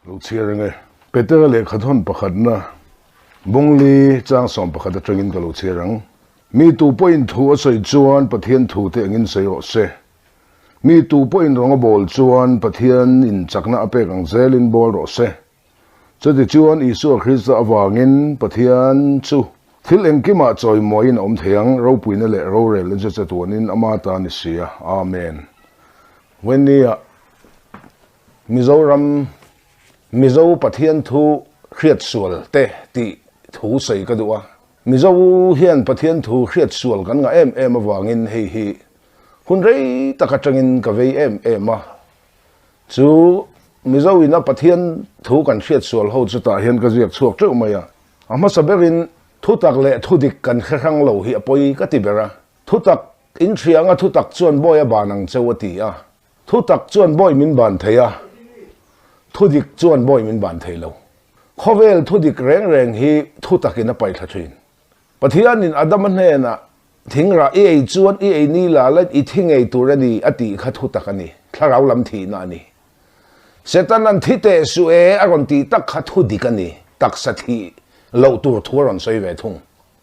Lo chhiar ang e. Petera lehkhathawn pakhatna Bungli chang 11 atangin ka lo chhiar ang. Mi tu pawhin thu a sawi chuan Pathian thu te angin sawi rawh se. Mi tu pawhin rawng a bawl chuan Pathian in chakna a pek ang zelin bawl rawh se. Chutichuan Isua Krista avangin Pathian chu thil engkimah chawimawiin a awm thei ang, ropuina leh rorelna chu chatuanin ama ta ni si a. Amen. Vawinnia Mizoram Mizo Pathian thu hriatsual te tih thu sawi ka duh a. Mizo hian Pathian thu hriatsual kan ngah em em avangin hei hi hun rei tak atangin ka vei em em a. Chu Mizo ina Pathian thu kan hriat sual ho chu tah hian ka ziak chhuak teuh mai a. A hmasa berin thutak leh thudik kan hre hrang lo hi a pawi ka ti ber a. Thutak in hria anga thutak chuan bawi a ban ang cheu a ti a. Thutak chuan bawi min ban thei a, thudik chuan bawi min ban thei lo. Khawvel thudik reng reng hi thutakin a paihthla thin. Pathianin Adama hnenah Thingrah i ei chuan i ei ni la la i thi ngei tur a ni a tih kha thu tak a ni. Thlarau lam thihna a ni. Setana'n thi teh suh e a rawn tih tak kha thu dik a ni. Taksa thih loh tur thu a rawn sawi ve thung.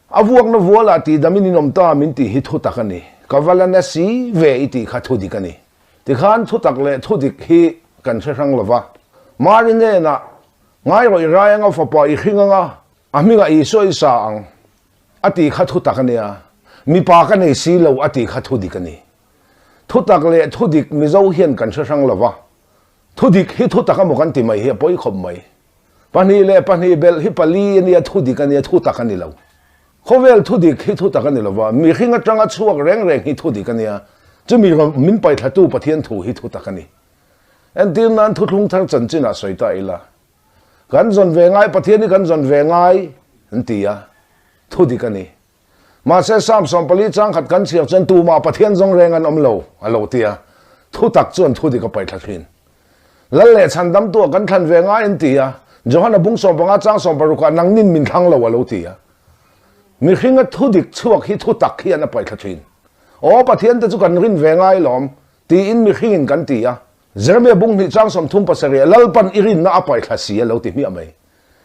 A vuakna vualah tihdamin in awm ta min tih hi thu tak a ni. Ka va la na si ve i tih kha thu dik a ni. Tikhan thu tak leh thu dik hi kan hre hrang lo va. Mari hnenah ngai rawih rai anga fapa i hring anga a hmingah Isua i sa ang. A tih kha thutak a nia. Mipa ka nei si lo a tih kha thudik a ni. Thutak leh thudik Mizo hian kan hre hrang lo va. Thudik hi thutak emaw kan ti mai hi a pawi khawp mai. Pahnih leh pahnih belh hi pali a nia, thudik a nia, thutak a ni lo. Khawvel thudik hi thutak a ni lo va, mihring atanga chhuak reng reng hi thudik a nia. Chumi min paithlatu Pathian thu hi thutak a ni. Entir nan thuthlung thar chanchinah sawi ta ila. Kan zawn ve ngai, Pathian hi kan zawn ve ngai an ti a, thu dik a ni. Mahse Psalm 14 chang khat kan chhiar chuan tumah Pathian zawng reng an awm lo a lo ti a, thu tak chuan thu dik a paih thla thin. Lal leh chhandamtu ah kan thlan ve ngai an ti a, Johana bung 15 chang 16 ah nangnin min thlang lo a lo ti a. Mihringa thu dik chhuak hi thu tak hian a paih thla thin. Aw Pathian te chu kan rin ve ngai lawm tiin mihringin kan ti a, Jeremia bung hnih chang 37 Lalpan i rinna a paihthla si a lo ti hmiah mai.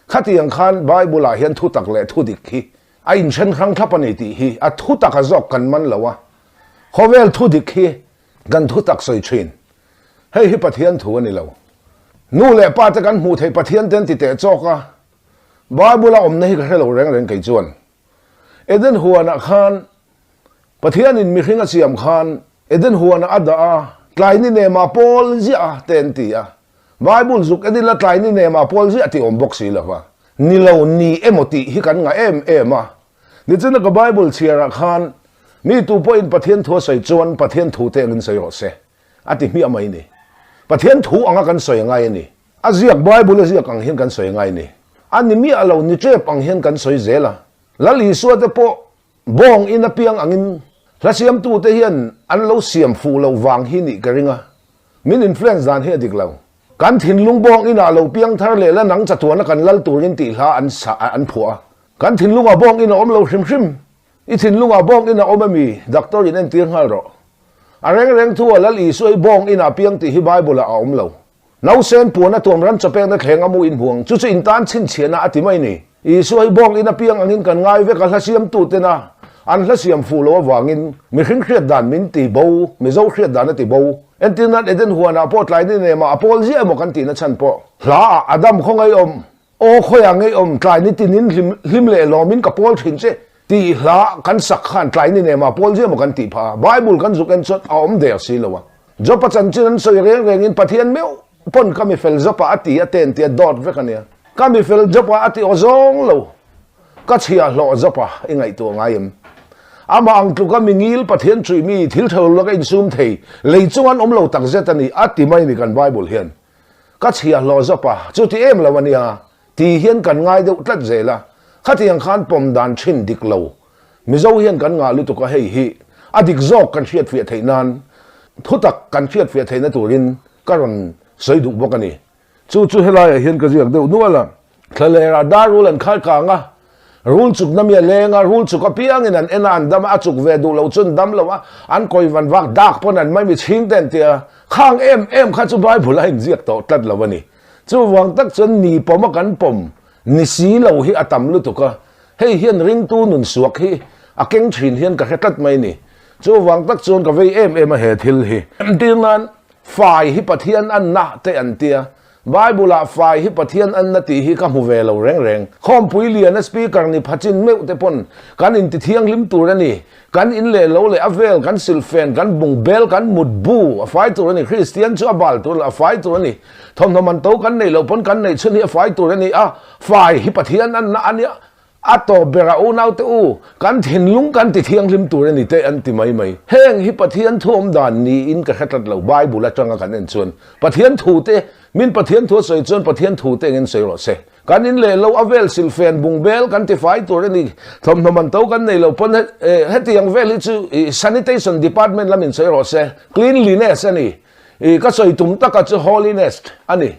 Khatiang khan Bible ah hian thutak leh thudik hi a inthen hrang thlap a ni tih hi a thutak a zawk kan man lo a. Khawvel thudik hi kan thutak sawi thin. Hei hi Pathian thu a ni lo. Nu leh pa te kan hmuh theih Pathian te an ti teh chawk a. Bible a awmna hi ka hre lo reng reng kei chuan. Eden huanah khan Pathianin mihring a siam khan Eden huanah a dah a, tlai ni nema pawl ziah a te an ti a. Bible zuk en ila tlai ni nema pawl ziah tih awm bawk si lo va. Ni lo ni emaw tih hi kan ngah em em a. Nichina ka Bible chhiarah khan mi tu pawhin Pathian thu a sawi chuan Pathian thu te angin sawi rawh se a ti hmiah mai ni. Pathian thu anga kan sawi angai a ni. A ziak Bible a ziak ang hian kan sawi angai a ni. A ni miah lo ni tep ang hian kan sawi zel a. Lal Isua te pawh Bawng in a piang angin hla siamtute hian an lo siam fuh loh vang hi nih ka ring a, min influence dan hi a dik lo. Kan thinlung bawng inah lo piang thar leh la nang chatuana kan lal turin tih hla an sa an phuah a. Kan thinlungah bawng in a awm lo hrim hrim. I thinlungah bawng in a awm ami? Doctor in entir nghal rawh. A reng reng thu a Lal Isua hi bawng inah piang tih hi Bible ah a awm lo. Nausen puan a tuam ran chawpekna thleng a mu in huang chu chu in tan chhinchhiahna a ti mai ni. Isua hi bawng in a piang angin kan ngai vek a hla siamtu tena an hla siam fuh loh avangin mihring hriat dan min ti bo, Mizo hriat dan a ti bo. Entir nan Eden huanah pawh tlai ni nemah a pawl ziah emaw kan tihna chhan pawh hla ah Adam khaw ngeiawm Aw khawiah ngeiawm tlai ni tinin hlim hlim leh lawmin ka pawl thin che tih hla kan sak khan tlai ni nemah pawl ziah emaw kan tih phah a, Bible kan zuk en chuan a awm der si lo a. Job-a chanchin an sawi reng rengin Pathian meuh pawn ka mifel Job-a a ti a ten tia dawt vek a nia. Ka mifel Job-a a ti aw zawng lo. Ka chhia hlawh Job-a i ngaihtuah ngai em? Amah ang tluka mi ngil Pathian chuih mi thil thalo laka insum thei lei chung an awm lo takzet a ni a ti mai ni kan Bible hian. Ka chhia hlawh Job-a chuti em lo a nia ti hian kan ngai deuh tlat zel a. Khatiang khan pawm dan thin dik lo Mizo hian kan ngah lutuk a hei hi a dik zawk kan hriatfiah theih nan thutak kan hriatfiah theihna turin ka rawn sawi duh bawk a ni. Chu chu helaiah hian ka ziak deuh nual a. Thlalerah dar rul an khai kang a, rul chukna mi a leng a, rul chuk apiangin an en a, an dam a, a chuk ve duh loh chu an dam lo a, an kawi van vak dak pawn an mai mi chhing te an ti a, khang em em kha chu Bible a inziak tawh tlat lo a ni. Chuvang tak chuan ni pawma kan pawm ni si lo hi a tam lutuk a, hei hian ringtu nun suak hi a keng thin hian ka hre tlat mai ni. Chuvang tak chuan ka vei em em a he thil hi. Entir nan, fai hi Pathian anna te an tia, Bible-ah fai hi Pathian anna tih hi ka hmu ve lo reng reng. Khawmpui liana speaker ni phachin meuh te pawn kan inti thianghlim tur a ni. Kan in leh lo leh a vel, kan silhfen, kan bung bel, kan mut bu a fai tur a ni. Kristian chu a bal tur leh a fai tur a ni. Thawmhnaw man to kan neih loh pawn kan neih chhun hi a fai tur a ni a, fai hi Pathian anna a nia. A tawp berah unaute u, kan thinlung kan ti thianghlim tur a ni te an ti mai mai. Heng hi Pathian thu awm dan niin ka hre tlat lo, Bible atanga kan en chuan Pathian thu te, min Pathian thu a sawi chuan Pathian thu te engin sawi rawh se. Kan in leh lo a vel silhfen bung bel kan ti fai tur a ni, thawmhnaw man to kan nei lo pawn hetiang vel hi chu sanitation department lamin sawi rawh se, cleanliness a ni, ka sawi tum taka chu holiness a ni.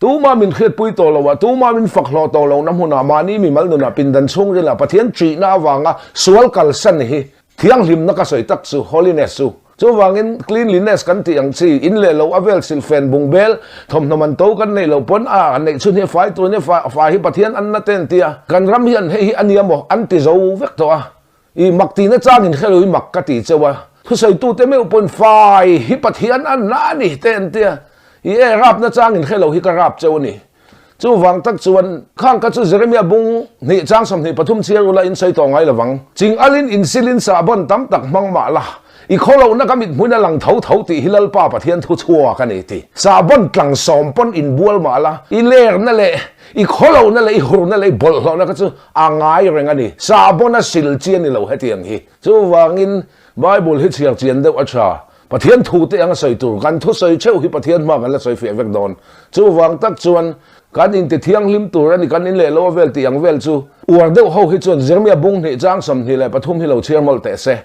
Tuma min hriatpui tawh lo a, tuma min fak hlawh tawh lohna hmunah mahni mimal nunah pindan chhungrila Pathian ṭihna avanga sual kalsan hi thianghlimna ka sawi tak chu, holiness chu. Chuvangin cleanliness kan tih ang chi, in leh lo a vel silhfen bung bel, thawmhnaw man to kan neih loh pawn a, an neih chhun hi a fai tur nia, fai hi Pathian anna te an ti a, kan ram hian hei hi a nia maw an ti zo vek tawh a. I mak tihna chang in hrelo i mak ka ti cheu a, thusawitute meuh pawhin fai hi Pathian a na a ni te an tia, i e rapna chang in hrelo hi ka rap cheu a ni. Chuvang tak chuan khang kha chu Jeremia bung hnih chang 23 chhiar ula in sawi tawh ngai lovang. Ching alin insilin sahbawn tam tak hmang mah la, i khawlohna ka mithmuin a lang tho tho tih hi Lalpa Pathian thu chhuak a ni ti. Sahbawn tlang sawm pawn inbual mah la, i lerna leh i khawlohna leh i hurna leh i bawlhhlawhna kha chu A ngai reng a ni. Sahbawn a sil chi a ni lo hetiang hi. Chuvangin Bible hi chhiar chian deuh a tha. Pathian thu te ang a sawi tur. Kan thu sawi theuh hi Pathian hma kan la sawi fiah vek dawn. Chuvang tak chuan kan inti thianghlim tur a ni, kan in leh lo a vel tih ang vel chu uar deuh ho hi chuan Jeremia bung hnih chang 23 hi lo chhiar mawlh teh se.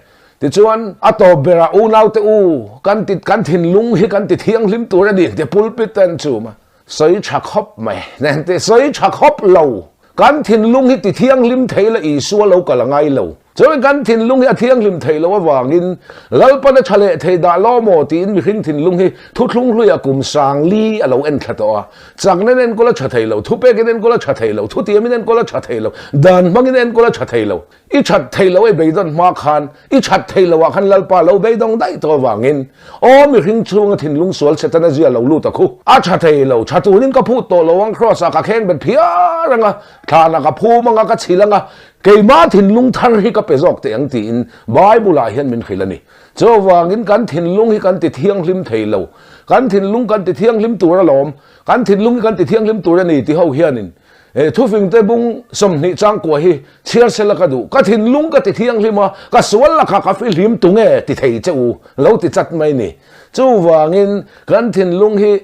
Tichuan a tawp berah unaute u kan ti kan thinlung hi kan ti thianghlim tur a ni ti pulpit te an chum a. Sawi tha khawp mai. Nen ti sawi tha khawp lo. Kan thinlung hi ti thianghlim thei la Isua lo kal a ngai lo. Chuan kan thinlung hi a thianghlim thei lo avangin Lalpan a tha leh thei dah law maw tiin mihring thinlung hi thuthlung hluiah kum sang li a lo en thla tawh a. Chakna in enkawl a tha thei lo, thupek in enkawl a tha thei lo, thutiam in enkawl a tha thei lo, dan hmangin enkawl a tha thei lo. I that thei lo ei beidawn hma khan, i that thei lo ah khan Lalpa lo beidawng daih tawh avangin, aw mihring chhunga thinlung sual Setana zia lo lut a khu. A tha thei lo, tha turin ka phut tawh lo ang, Kraws ah ka kheng bet phiar ang a, thlan ah ka phum ang a, ka chhil ang a, keimah thinlung thar hi ka pe zawk teh ang tiin Bible ah hian min hrilh a ni. Chuvangin kan thinlung hi kan ti thianghlim thei lo, kan thinlung kan ti thianghlim tur alawm, kan thinlung hi kan ti thianghlim tur a ni ti ho hianin, He thufingte bung 20 changkua hi chhiar sela ka duh, ka thinlung ka ti thianghlim a, ka sual lakah ka fihlim tunge ti thei che u lo ti chat mai ni. Chuvangin kan thinlung hi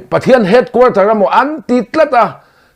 Pathian headquarter emaw an ti tlat a,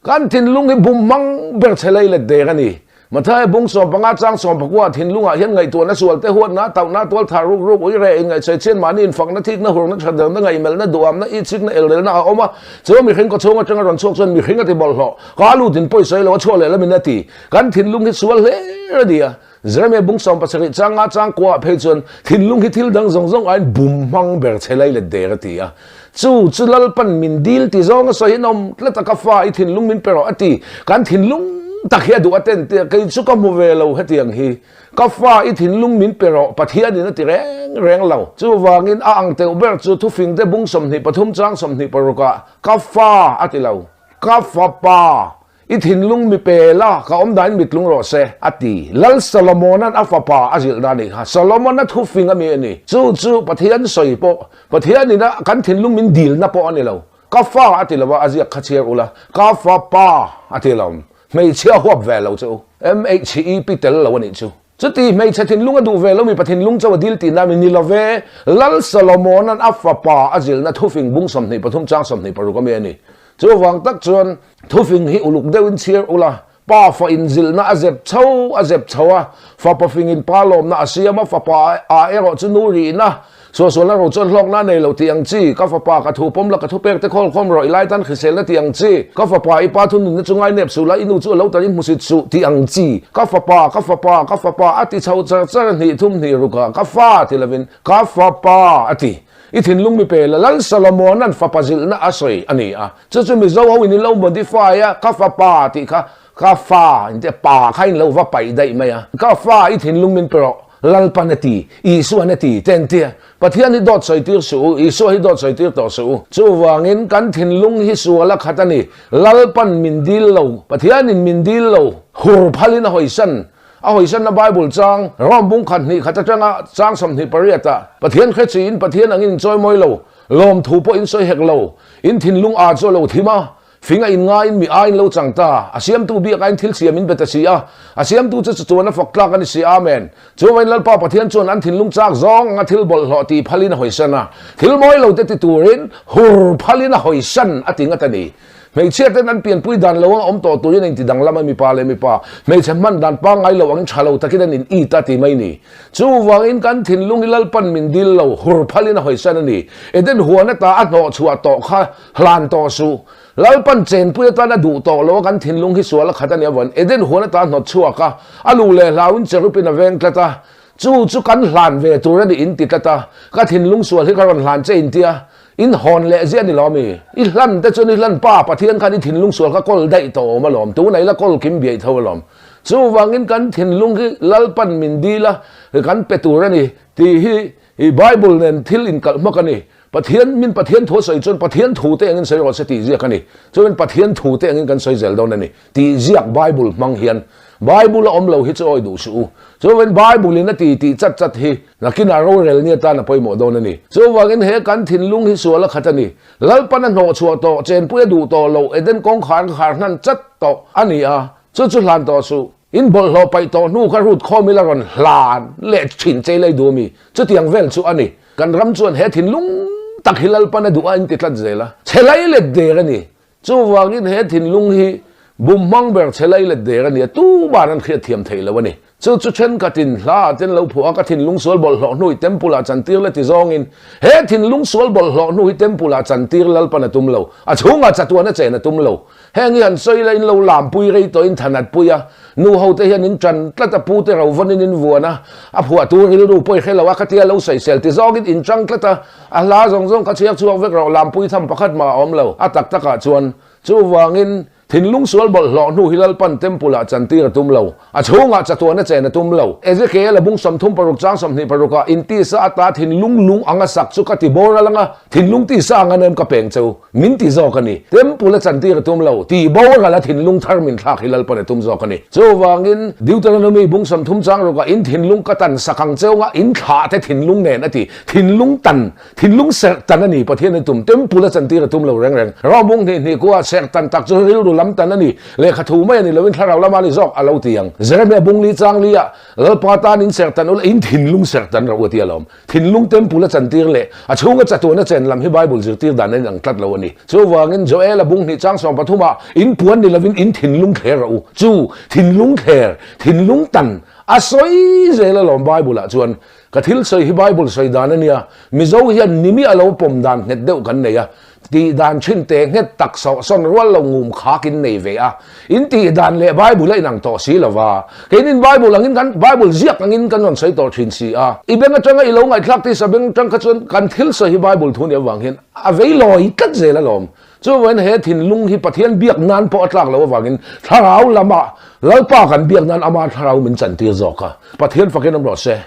kan thinlung hi bum hmang ber che lei let der a ni. Mathaia bung 15 chang 19 thinlungah hian ngaihtuahna sual te, huatna, tauhna, tualthah, ruk ruk, uire, inngaihsawi chhian, mahni infakna, thikna, hurna, thatderna, ngaihmelhna, duhamna, itsikna, elrelna a awm a. Chu mihring kaw chhung atanga rawn chhuak chuan mihring a ti bawlhhlawh. Ka lutin pawisawi lo a chhuah leh lamin a ti. Kan thinlung hi sual hler a ni a. Jeremia bung 70 chang nga chang kuaah phei chuan thinlung hi thil dang zawng zawng aiin bum hmang ber che lai let der a ti a. Chu chu Lalpan min dil ti zawng a sawi in awm tlat a ka fa i thinlung min pe rawh a ti. Kan thinlung tak hi a duh a ten tia kei chu ka hmu ve lo hetiang hi. Ka fa i thinlung min pe rawh Pathianin a ti reng reng lo. Chuvangin a ang teuh ber chu thufingte bung 23 chang 26 ah ka fa a ti lo. Ka fapa I thinlung mi pe la, ka awm dahin mit lung rawh se, a ti. Lal Solomona'n a fapa a zilh dan anih kha. Solomona thufing a mi a ni. Chu chu Pathian sawi pawh, Pathianin a kan thinlung min dilna pawh a ni lo. Ka fa a ti lo a, a ziak kha chhiar ula, ka fapa a ti lo. Hmeichhia huap ve lo che u. MHEP tel lo a nih chu. Chuti hmeichhe thinlung a duh ve lo mipa thinlung chauh a dil tihna mi ni lo ve. Lal Solomona'n a fapa a zilhna thufing bung 23 chang 26 a mi a ni. Chuvang tak chuan thufing hi uluk deuhin chhiar ula, pa fa inzilhna a zep chho a zep chho a, fapa fingin pa lawmna a siam a, fapa ah erawh chu nu rihna, suahsualna ro chuan hlawkna a nei lo tih ang chi, ka fapa ka thu pawm la ka thupek te khawlkhawm rawh i lai tan hriselna tih ang chi, ka fapa i pa thu nunna chu ngai nep suh la i nu chu a lo tarin hmusit suh tih ang chi, ka fapa ka fapa ka fapa a ti chho char char a hnih thum hnih rukah ka fa ti lovin ka fapa a ti. I thinlung mi pe la, Lal Solomona'n fapa zilhna a sawi a ni a. Chu chu Mizo ho in in lo modify a, ka fapa tih kha ka fa in tia pa kha in lo va paih daih mai a. Ka fa i thinlung min pe rawh, Lalpan a ti, Isua'n a ti te an tia. Pathian hi dawt sawi tir suh u, Isua hi dawt sawi tir tawh suh u. Chuvangin kan thinlung hi sual a khat a ni. Lalpan min dil lo, Pathianin min dil lo, hur phalin a hawisan. A hawisanna Bible chang, Rom bung khat hnih khat atanga chang 28 ah, Pathian hre chiin Pathian angin in chawi mawi lo, lawmthu pawh in sawi hek lo, in thinlung aa chu a lo thim a, fing a in ngaiin mi aa in lo chang ta, a siamtu biak aiin thil siam in be ta si a, a siamtu chu chuan a fak tlak a ni si, Amen. Chuvain Lalpa Pathian chuan an thinlung chak zawng anga thil bawlhhlawh tih phalin a hawisan a, thil mawi lo te ti turin hur phalin a hawisan a ti ngat a ni. Hmeichhia ten an pianpui dan lo anga awm tawh turin a inti danglam a, mipa leh mipa hmeichhe hman dan pangngai lo angin tha lo takin an in it a ti mai ni. Chuvangin kan thinlung hi Lalpan min dil lo, hur phalin a hawisan a ni. Eden huan ata a hnawh chhuah tawh kha hlan tawh suh. Lalpan chenpui atan a duh tawh lo a, kan thinlung hi sual a khat a nih avangin Eden huan ata a hnawt chhuak a, a lu leh hlauin cherupin a veng tlat a, chu chu kan hlan ve tur a ni in ti tlat a, ka thinlung sual hi ka rawn hlan che in tia, in hawn leh ziah a ni lo ami? I hlan te chuan i hlan pa Pathian khan i thinlung sual kha kawl daih tawh awm alawm, tunah ila kawl kim biaih tho alawm. Chuvangin kan thinlung hi Lalpan min dil a, kan pe tur a ni tih hi i Bible nen thil inkalh hmak a ni. Pathian min Pathian thu a sawi chuan Pathian thu te engin sawi rawh se tih ziak a ni. Chuan Pathian thu te engin kan sawi zel dawn a ni tih ziak Bible hmang hian Bible a awm lo hi chu awi duh suh u. Chuan Bible in a ti tih chat chat hi nakinah rorel ni atan a pawimawh dawn a ni. Chuvangin he kan thinlung hi sual a khat a ni. Lalpan a hnawh chhuah tawh, chenpui a duh tawh loh, Eden kawngkhar ka khar hnan chat tawh a ni a, chu chu hlan tawh suh. In bawlhhlawh paih tawh hnu kha rut khawm ila rawn hlan leh thin chei lei duh a mi? Chutiang vel chu a ni. Kan ram chuan he thinlung tak hi Lalpan a duh a in ti tlat zel a, chhe lai let der a ni. Chuvangin he thinlung hi bum hmang ber chhe lai let der a ni a, tuman an hriat thiam theih lo a ni. Chu chu thenkhatin hla ah ten lo phuah a, ka thinlung sual bawlhhlawh hnu hi temple ah chantir la ti zawngin, he thinlung sual bawlhhlawh hnu hi temple ah chantir Lalpan a tum lo, a chhungah chatuan a chen a tum lo. Heng hi han sawi la in lo lampui rei tawh in thanat pui a, nu ho te hian in tan tlat a, pu te ro vawn in in vuan a, a phuahtu rilru pawh i hre lo a, khatia lo sawisel ti zawng in in tang tlat a, a hla zawng zawng kha chhiar chhuak vek rawh, lampui tham pakhat mah a awm lo, a tak tak ah chuan chuvangin thinlung sual bawlhhlawh hnu hi Lalpan temple ah chantir a tum lo, a chhungah chatuan a chen a tum lo. Ezekiel a bung 36 chang 26 ah intisa ata thinlung lung anga sak chu ka ti boral anga, Thinlung tisa ang a nem ka peng cheu, min ti zawk a ni. Temple a chantir a tum lo, ti boral a thinlung thar min thlak hi Lalpan a tum zawk a ni. Chuvangin, Deuteronomy bung 30 chang rukah in thinlung ka tan sak ang cheu nga in thlah te thinlung nen a ti. Thinlung tan, thinlung serh tan a ni Pathian a tum. Temple a chantir a tum lo reng reng. Rawng bung hnih hnih kuah serh tan tak chu rilru lam tan a ni. Lehkha thu mai a ni loin thlarau lama ni zawk a lo ti ang. Jeremia bung li chang li ah Lalpa tan in serh tan ula in thinlung serh tan rawh u a ti alawm. Thinlung temple a chantir leh a chhunga chatuan a chen lam hi Bible zirtir dan a inang tlat lo a ni. Chuvangin Joel a bung hnih chang 13 ah in puan ni lovin in thinlung thler rawh u. Chu thinlung thler, thinlung tan a sawi zel alawm Bible ah chuan. Ka thil sawi hi Bible sawi dan a nia. Mizo hian nimi a lo pawm dan nghet deuh kan nei a. Tih dan thin te nghet tak sawh sawn rual lo ngum khak in nei ve a. In tih dan leh Bible a inang tawh si lo va. Keinin Bible angin kan Bible ziak angin kan rawn sawi tawh thin si a. I beng atanga i lo ngaihthlak tisa beng atang kha chuan kan thil sawi hi Bible thu nih avang hian a vei lawi tlat zel alawm. Chuvangin he thinlung hi Pathian biak nan pawh a tlak loh avangin thlarau lamah Lalpa kan biak nan ama thlarau min chantir zawk a. Pathian fakin awm rawh se.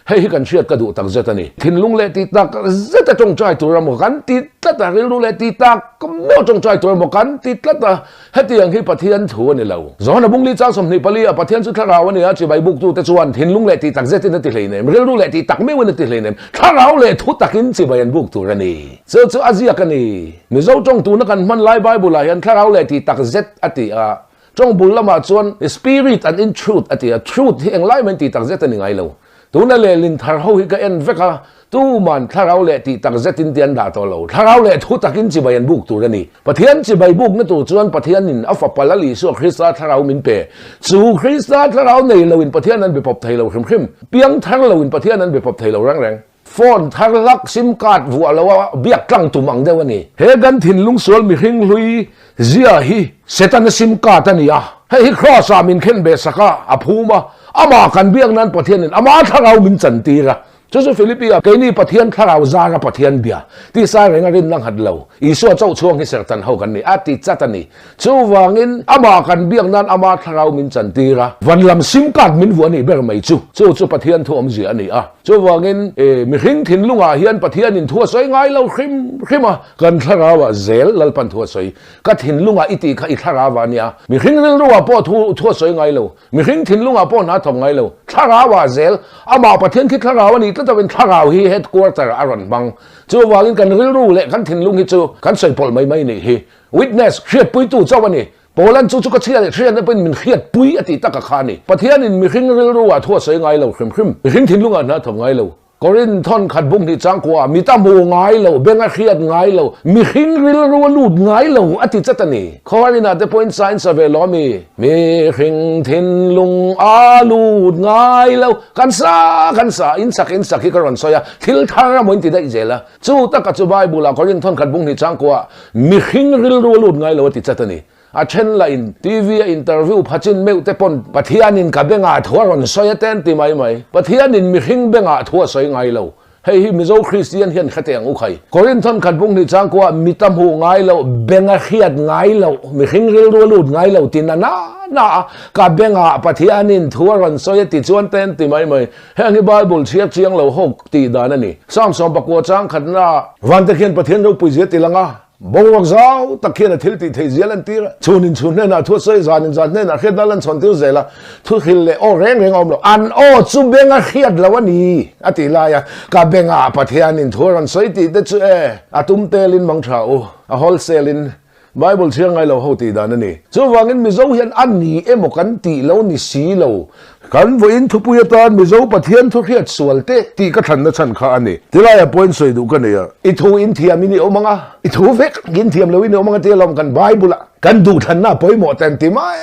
Hei hi kan hriat ka duh tak zet a ni. Thinlung leh tih tak zet a tawngtai tur emaw kan ti tlat a, rilru leh tih tak meuh tawngtai tur emaw kan ti tlat a, hetiang hi Pathian thu a ni lo. Johana Bungli chang 24 a Pathian chu thlarau a ni a, chibai buktute chuan thinlung leh tih tak zetin a ti hleinem, rilru leh tih tak meuhin a ti hleinem, thlarau leh thu takin chibai an buk tur a ni. Chu chu a ziak a ni. Mizo tawng tuna kan hman lai Bible-ah hian thlarau leh tih tak zet a ti a. Tawng bul lamah chuan spirit and in truth a ti a, truth hi englai mai tih tak zet a ni ngai lo. Tuna lehlin thar ho hi ka en vek a, tuman thlarau leh tih tak zetin te an dah tawh lo. Thlarau leh thu takin chibai an buk tur a ni. Pathian chibai bukna tur chuan Pathianin a fapa Lal Isua Krista thlarau min pe. Chu Krista thlarau nei loin Pathian an be pawp thei lo hrim hrim. Piang thar loin Pathian an be pawp thei lo reng reng. Phone thar hlak sim card vuah lo a biak tlang tum ang deuh a ni. He kan thinlung sual mihring hlui zia hi Setana sim card a ni a. Hei hi Kraws ah min khen ve sak a, a phum a. Amah kan biak nan Pathianin ama thlarau min chantir a. Chu chu Philippi-a keini Pathian thlarau zara Pathian bia tisa renga rinna nghat lo, Isua chauh chhuang hi serhtan ho kan ni a ti chat a ni. Chuvangin amah kan biak nan ama thlarau min chantir a, van lam sim card min vuah nih ber mai chu. Chu chu Pathian thu awmzia a ni a. Chuvangin mihring thinlungah hian Pathianin thu a sawi ngai lo hrim hrim a, kan thlarauah zel Lalpan thu a sawi. Ka thinlungah i tih kha i thlarauah a nia. Mihring rilruah pawh thu thu a sawi ngai lo. Mihring thinlungah pawh hna a thawk ngai lo. Thlarauah zel, amah Pathian khi thlarau a nih tlat avin thlarau hi headquarter a rawn hmang. Chuvangin kan rilru leh kan thinlung hi chu kan sawi pawlh mai mai nih hi. Witness, hriatpuitu chauh a ni. Paulan chu chu ka chhia leh hriatna pawhin min hriatpui a tih taka kha a ni. Pathianin mihring rilruah thu a sawi ngai lo hrim hrim. Mihring thinlungah hna a thawk ngai lo. Korin thawn khat bung hnih changkua mit a hmu ngai lo, beng a hriat ngai lo, mihring rilru a lut ngai lo a ti chat a ni. Khawharinah te pawhin sain sa ve lo a mi? Mihring thinlung a lut ngai lo. Kan sa kan sa, in sak in sak hi ka rawn sawi a, thil thar a maw in ti daih zel a. Chu taka chu Bible-ah Korin thawn khat bung hnih changkua mihring rilru a lut ngai lo a ti chat a ni. A then lah in TV a interview phachin meuh te pawn Pathianin ka bengah thu a rawn sawi a te an ti mai mai. Pathianin mihring bengah thu a sawi ngai lo. Hei hi Mizo Kristian hian hre teh ang u khai. Korinthon khat bung hnih changkua mit a hmuh ngai loh, beng a hriat ngai loh, mihring rilru a lut ngai lo ti na na na a, ka bengah Pathianin thu a rawn sawi a ti chuan te an ti mai mai. Heng hi Bible chhiar chiang lo hawk tih dan a ni. Psalm 19 chang khatna Vante khian Pathian ropui zia ti lang a. Boruak zau tak hian a thil tih theih zia lantir a, chhun in chhun hnenah thu a sawi, zan in zan hnenah hriatna lan chhawn tir zel a, thu hril leh aw reng reng a awm lo. An aw chu beng a hriat lo a ni a tih lai a, ka bengah Pathianin thu a rawn sawi tih te chu e, a tum telin mang tha u, a wholesale in Bible chhiar ngai lo ho tih dan a ni. Chuvangin Mizo hian a ni emaw kan tih lo ni si lo, Kan vawiin thupui atan Mizo Pathian thu hriat sual te tih ka thlanna chhan kha a ni. Tilaiah pawhin sawi duh ka nei a. I thu in thiam in i awm ang a, i thu vek in thiam lo in i awm ang a tia lawm kan Bible ah kan duh thlanna a pawimawh ta an ti mai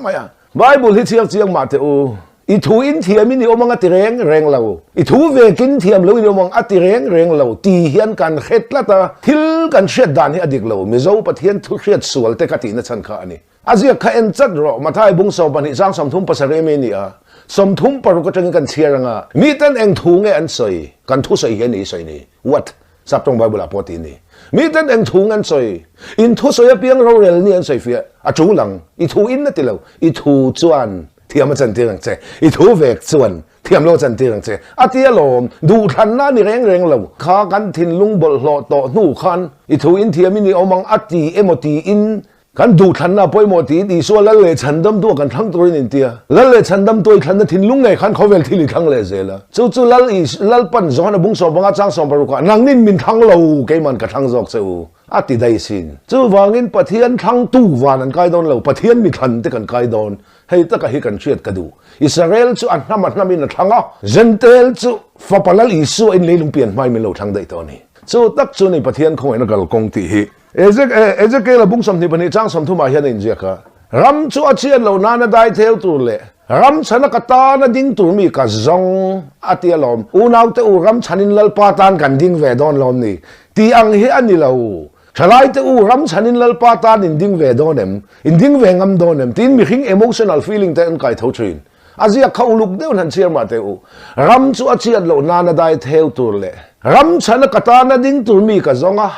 mai a. Bible hi chhiar chiang mah teh u. I thu in thiam in i awm ang a ti reng reng lo. I thu vek in thiam lo in i awm ang a ti reng reng lo ti hian kan hre tlat a. Thil kan hriat dan hi a dik lo. Mizo Pathian thu hriat sual te ka tihna chhan kha a ni. A ziak kha en chat rawh, Mathai bung 12 chang 37 emi a ni a, 36 atangin kan chhiar ang a, miten eng thu nge an sawi, kan thu sawi hi a ni i sawi ni, what, Saptawng Bible ah pawh tih a ni, miten eng thu nge an sawi, in thu sawi apiang rorel ni an sawi fiah, a tul ang, i thu in a ti lo, i thu chuan thiam a chantir ang che, i thu vek chuan thiam lo a chantir ang che, a ti alawm, duhthlanna a ni reng reng lo, kha kan thinlung bawlhhlawh tawh hnu khan i thu in thiam in i awm ang a ti emaw tiin Kan duhthlanna a pawimawh tiin Isua lal leh chhandamtu a kan thlang turin in ti a. Lal leh chhandamtu i thlanna thinlung ngei khan khawvel thil i thlang leh zel a. Chu chu Lal Is, Lalpan Johana bung 15 chang 16 ah nangnin min thlang lo, keiman ka thlang zawk che u, a ti daih sin. Chuvangin Pathian thlangtu van an kai dawn lo, Pathian mi thlan te kan kai dawn. Hei taka hi kan hriat ka duh. Israel chu a hnam a hnamin a thlang a, Jentail chu Fapa Lal Isua in leilung pian hmain min lo thlang daih tawh a ni. Chu tak chu ni Pathian khawngaihna kalkawng tih hi. Ezekiel-a bung 22 chang 30 ah hian a inziak a, Ram chu a chian loh nana dai theu tur leh ram chhana ka tana ding tur mi ka zawng a ti alawm. Unaute u, ram chhanin Lalpa tan kan ding ve dawn lawm ni? Tih ang hi a ni lo. Thalaite u, ram chhanin Lalpa tan in ding ve dawn em? In ding ve ngam dawn em? Tiin mihring emotional feeling te an kai tho thin. A ziak kha uluk deuhin han chhiar mah teh u. Ram chu a chiat loh nana dai theu tur leh ram chhana ka tana ding tur mi ka zawng a,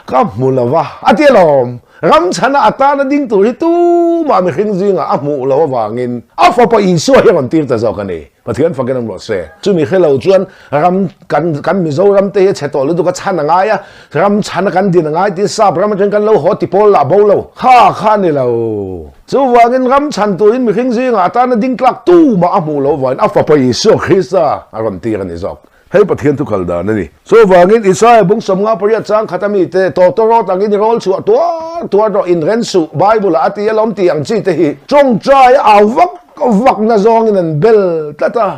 ka hmu lo va, a ti alawm. Ram chhana a tana ding tur hi tumah mihring zingah a hmuh loh avangin a fapa Isua hi a rawn tir ta zawk a ni. Pathian fakin awm rawh se. Chumi hre lo chuan ram kan kan Mizoram te hi a chhe tawh lutuk a chhan a ngai a, ram chhana kan din a ngai tiin sap ram atangin kan lo haw ti pawl lah bo lo. Kha kha a ni lo. Chuvangin ram chhan turin mihring zingah a tana ding tlak tumah a hmuh loh vangin a Fapa Isua Krista a rawn tir a ni zawk. Hei Pathian thu kal dan a ni. Chuvangin Isaia bung 58 chang khat a mite tawtawrawt angin i rawl chhuah tuar tuar rawh inren suh Bible-ah a ti alawm tih ang chi te hi tawngtai au vak vak na zawngin an bel tlat a.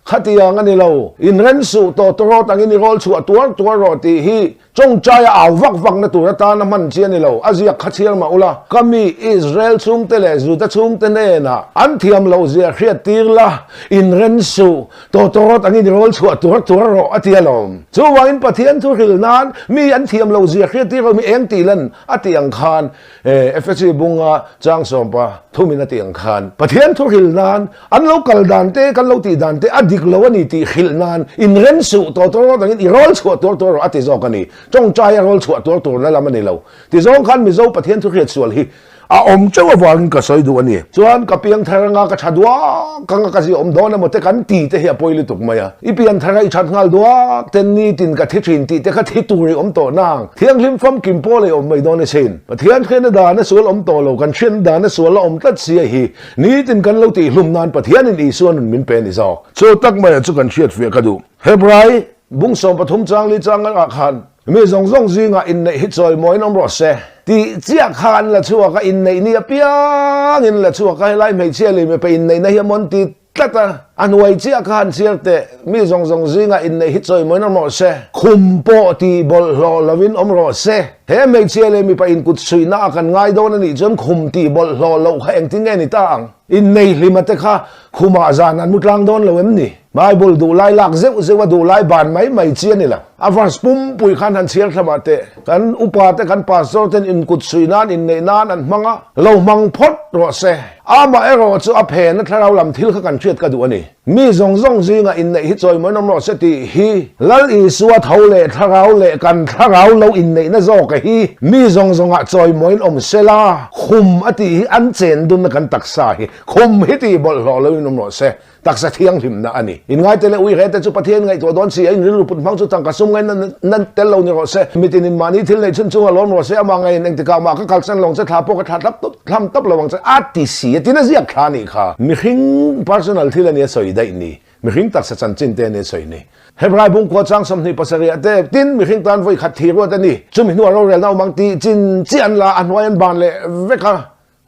Khatiang a ni lo. Inren suh tawtawrawt angin i rawl chhuah tuar tuar rawh tih hi. Tawngtaia au vak vakna tur atana hman chi a ni lo, a ziak kha chhiar mah ula, ka mi Israel chhungte leh Juda chhungte hnenah an thiam loh zia hriat tir la, inren suh, tawtawrawt angin i rawl chhuah tur tur rawh a ti alawm. Chuvangin Pathian thu hrilh nan mi an thiam loh zia hriat tir rawh mi eng tih lan a tih ang khan Efesi bunga chang sawmpa thumin a tih ang khan Pathian thu hrilh nan An lo kal dan te, kan lo tih dan te a dik lo a ni tih hrilh nan inrem suh tawh tur rawt angin i rawl chhuah tur tur rawh a ti zawk a ni. Tawngtai a rawl chhuah tur tur na lam a ni lo. Tizawng khan Mizo Pathian thu hriat sual hi a awm teuh avangin ka sawi duh a ni. Chuan ka piang thar anga ka tha duak anga ka ziah awm dawn emaw te kan ti te hi a pawi lutuk mai a. I pian thar a i that nghal duak ten nitin ka thi thin tih te kha thi tur i awm tawh nang. Thianghlim famkim pawl ei awm mai dawn asin. Pathian hriatna dan a sual awm tawh lo, kan hriatna dan a sual a awm tlat sia hi. Nitin kan lo tihhlum nan Pathianin Isua nun min pe a ni zawk. Chu tak maiah chu kan hriat fiah ka duh. Hebrai bung 13 chang li chang ah khan mi zawng zawng zingah inneih hi chawimawiin awm rawh se tih chiah kha an la chhuak a, inneih ni apiangin la chhuak a, helai hmeichhia leh mipa inneihna hi a mawn ti tlat a, a hnuai chiah kha han chhiar teh, mi zawng zawng zingah inneih hi chawimawiin awm rawh se, khum pawh tih bawlhhlawh lovin awm rawh se. He hmeichhia leh mipa inkut suihna a kan ngai dawn a nih chuan khum tih bawlhhlawh loh kha engtin nge ni ta ang? Innei hlima te kha khumah zan an mu tlang dawn lo em ni? Bible duhlai lak zeuh zeuh a duhlai ban mai mai chi a ni lo. A verse pumpui khan han chhiar thlamah teh. Kan upa te kan pastor ten inkut suih nan inneih nan an hmang a, lo hmang phawt rawh se. Amaherawh chu a phen a thlarau lam thil kha kan hriat ka duh a ni. Mi zawng zawng zingah inneih hi chawimawiin awm rawh se tih hi Lal Isua tho leh thlarau leh kan thlarau lo inneihna zawk a hi mi zawng zawngah chawimawiin awm se la, khum a tih hi an chen dunna kan taksa hi khum hi tih bawlhhlawh loin awm rawh se, taksa thianghlimna a ni. Inngaite leh uihe te chu Pathian ngaihtuah dawn si a, in rilru put hmang chu tangka sum ngaina nan tel lo ni rawh se, mitinin mahni thil neih chhun chunga lawm rawh se, amah ngaiin engtikah mah ka kalsan lawng che thla pawh ka thla tlap tawp. Thlam tawp lo ang che a ti si a tin a ziak thla a nih kha. Mihring personal thil a nia sawi daih ni. Mihring taksa chanchin te a nia sawi ni. Hebrai bungkua chang 27 ah te tin mihring tan vawi khat thi ruat a ni. Chumi hnuah rorelna awm ang tih chin chiah an la a hnuai an ban leh vek a.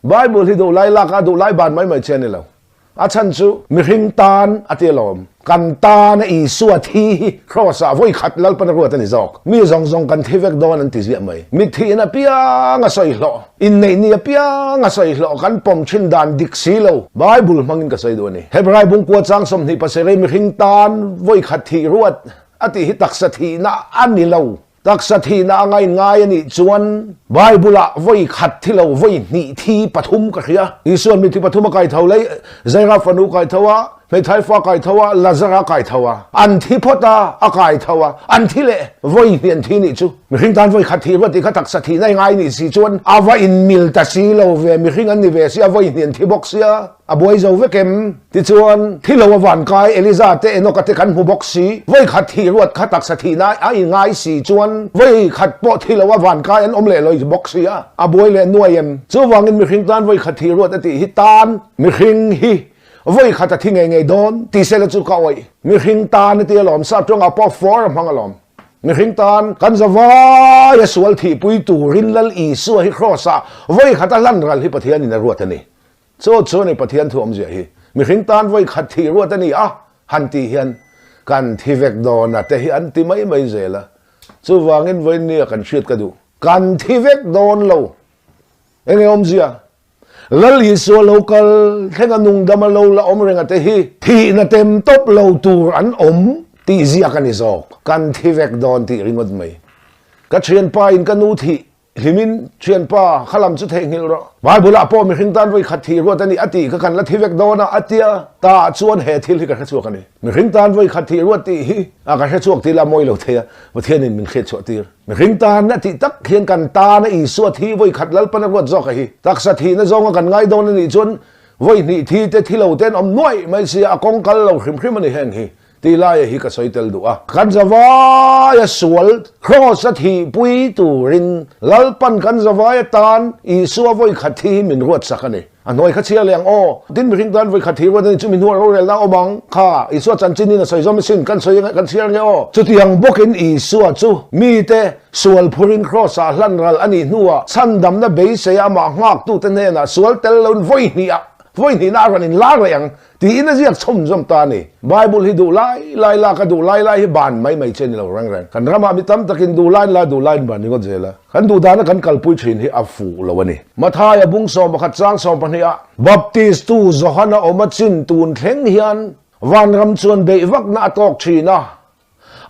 Bible hi duhlai lak a duhlai ban mai mai che a ni lo. A chhan chu mihring tan a ti alawm. Kan tana Isua thi hi Kraws ah vawi khat Lalpan a ruat a ni zawk. Mi zawng zawng kan thi vek dawn an ti ziah mai. Mithihin apiang a sawi hlawh, inneih ni apiang a sawi hlawh kan pawm thin dan dik si lo. Bible hmangin ka sawi duh a ni. Hebrai bungkua chang 27 mihring tan vawi khat thih ruat a tih hi taksa thihna a ni lo. Taksa thihna a ngain ngai a nih chuan Bible-ah vawi khat thi lo, vawi hnih thi pathum ka hria. Isua'n mithi pathum a kai tho lei, Zaira fanu kai tho a, hmeithai fa kai tho a, Lazara kai tho a. An thi phawt a, a kai tho a, an thi leh vawi hnih an thi nih chu. Mihring tan vawi khat thih ruat tih kha taksa thihna i ngai nih si chuan a va inmil ta si lo ve, mihring an ni ve si a, vawi hnih an thi bawk sia. A buai zo vek em? Tichuan, thi lo a van kai Eliza te Enoch-a te kan hmu bawk si. Vawi khat thih ruat kha taksa thihna a inngai si chuan vawi khat pawh thi lo a van kai an awm leh lo bawk si a, a buai leh nuai em? Chuvangin mihring tan vawi khat thih ruat a tih hi tan mihring hi vawi khat a thi ngei ngei dawn ti sela chu ka awih. Mihring tan a ti alawm, sap tawngah pawh for a hmang alawm. Mihring tan kan zavaia sual thihpui turin Lal Isua hi Kraws-ah vawi khat a hlan ral hi Pathianin a ruat a ni. Chu chu ni Pathian thu awmzia hi mihring tan vawi khat thih ruat a ni a, han tih hian kan thi vek dawn a te hi an ti mai mai zel a. Chuvangin vawiin nia kan hriat ka duh. Kan thi vek dawn lo. Enge awmzia? Lal Isua lo kal thleng a nungdam a lo la awm reng a te hi thihna tem tawp lo tur an awm tih ziak a ni zawk. Kan thi vek dawn tih ringawt mai. Ka thianpa in ka nu thih Hlimin, Thianpa, kha lam chu theihnghilh rawh. Bible-ah pawh mihring tan vawi khat thih ruat a ni a tih kha kan la thi vek dawn a, a tia. Tah chuan he thil hi ka hrechhuak a ni. Mihring tan vawi khat thih ruat tih hi a ka hrechhuak tih la mawi lo thei a, Pathianin min hriatchhuah tir. Mihring tan a tih tak hian kan tana Isua thi vawi khat Lalpan a ruat zawk a hi. Taksa thihna zawnga kan ngai dawn a nih chuan vawi hnih thi te thi lo te an awm nuaih mai sia, a kawng kal lo hrim hrim a ni heng hi. Tih laia hi ka sawi tel duh a. Kan zavaia sual Kraws a thihpui turin Lalpan kan zavai atan Isua vawi khat thi hi min ruatsak a ni. A hnuai kha chhiar leh ang aw. Tin mihring tan vawi khat thi ruat a ni chu mi hnuah rorelna a awm ang. Kha Isua chanchinin a sawi zawm asin kan sawi ange kan chhiar nge aw. Chutiang bawkin Isua chu mite sual phurin Kraws ah hlan ral a nih hnuah chhandamna beisei a amah nghaktute hnenah sual tel loin vawi hnih ah. Vawi hnihna a rawn inlar leh ang tiin a ziak chhawmzawm ta a ni. Bible hi duh lai lai lak a duh lai lai hi ban mai mai che ni lo reng reng. Kan ramah mi tam takin duh laiin la duh laiin ban ringawt zel a. Kan duh dana kan kalpui thin hi a fuh lo a ni. Mathaia bung 11 chang 12 ah Baptist tu Johana awm a chin tun thleng hian vanram chuan beih vakna a tawk thin a.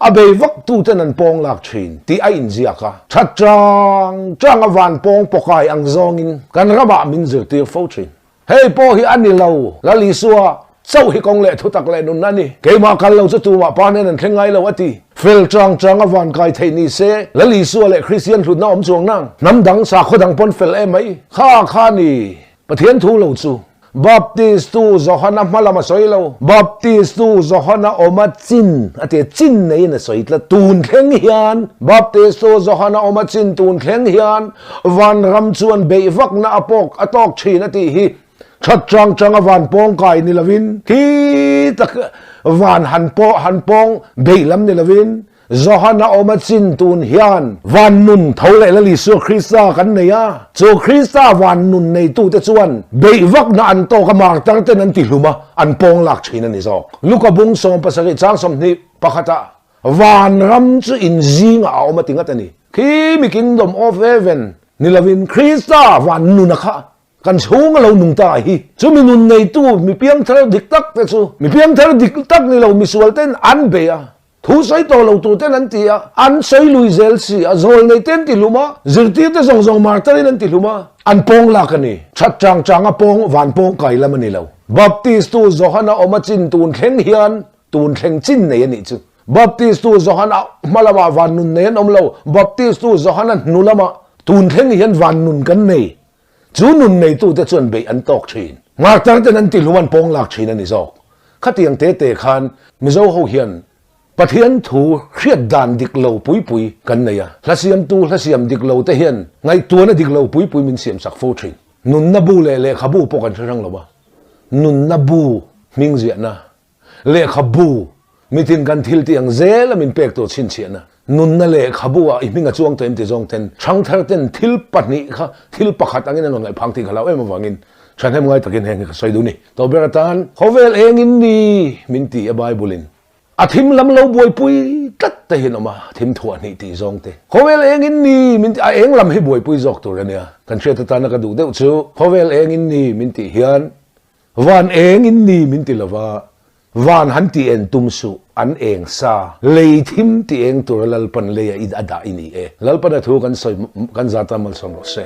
A bei vak tu ten an pawng lak thin tih a inziak a. That chang chang a van pawng pawkai ang zawngin kan ramah min zirtir fo thin. Hei pawh hi a ni lo, Lal Isua chauh hi kawng leh thutak leh nunna a ni. Keimah kal lo chu tumah pa nen an thleng ngai lo a ti. Fel chang chang a van kai theih ni se, Lal Isua leh Kristian hlutna awm chuang nang. Hnam dang, sakhaw dang pawn fel em mai. Kha kha ni. Pathian thu lo chu Baptist tu Johana hma lam a sawi lo. Baptist tu Johana awm a chin a ti a, chin neiin a sawi tlat. Tun thleng hian Baptist tu Johana awm a chin tun thleng hian vanram chuan beih vakna a pawk a tawk thin a tih hi that chang chang a van pawng kai ni lovin khi tak van han pawh han pawng beih lam ni lovin Johana awm a chin tun hian van nun tho leh Lal Isua Krista kan nei a, chu Krista van nun neitute chuan beih vakna an tawk a martar ten an tihlum a, an pawng lak thin a ni zawk. Luka bung 70 chang 20 pakhatah vanram chu in zingah a awm a ti ngat a ni. Khi mi Kingdom of Heaven ni lovin Krista van nuna kha Kan chhung a lo nung ta hi. Chu mi nun neitu mi piangthar dik tak te chu mi piangthar dik tak ni lo misual ten an bei a, thu sawi tawh lo tur ten an ti a, an sawi lui zel si a, zawl nei ten ti hlum a, zirtir te zawng zawng martar in an ti hlum a, an pawng lak a ni. That chang chang a pawng van pawng kai lam a ni lo. Baptist tu Johana awm a chin tun thleng hian tun thleng chin nei a nih chu. Baptist tu Johana hma lamah van nun nei an awm lo, Baptist tu Johana hnu lamah tun thleng hian van nun kan nei. Chu nun neitute chuan beih an tawk thin. Martar ten an tihlum an pawng lak thin a ni zawk. Khatiang te te khan Mizo ho hian Pathian thu hriat dan dik lo pui pui kan nei a. Hla siamtu hla siam dik lo te hian ngaihtuahna dik lo pui pui min siam sak fo thin. Nunna bu leh lehkhabu pawh kan hre hrang lo a. Nunna bu hming ziahna Lehkhabu, mitin kan thil tih ang zel a min pek tur chhinchhiahna, nunna lehkhabu ah i hming a chuang tawh em ti zawng ten, ṭhangthar ten thil pahnih kha thil pakhat angin an rawn ngaih phang tih ka hlau em avangin ṭhahnem ngai takin heng hi ka sawi duh ni. Tawh ber atan, khawvel engin ni min ti a Bible in a thim lam lo buaipui tlat te hi an awm a, thim thuah hnih tih zawng te. Khawvel engin ni min ti, a eng lam hi buaipui zawk tur a nia. Kan hriat atana ka duh deuh chu, khawvel engin ni min tih hian Van eng in ni min ti lova, van han ti en tum suh, an eng sa, lei thim ti eng tura Lalpan leia i a dah i ni e. Lalpan a thu kan sawi kan zat a malsawm rawh se.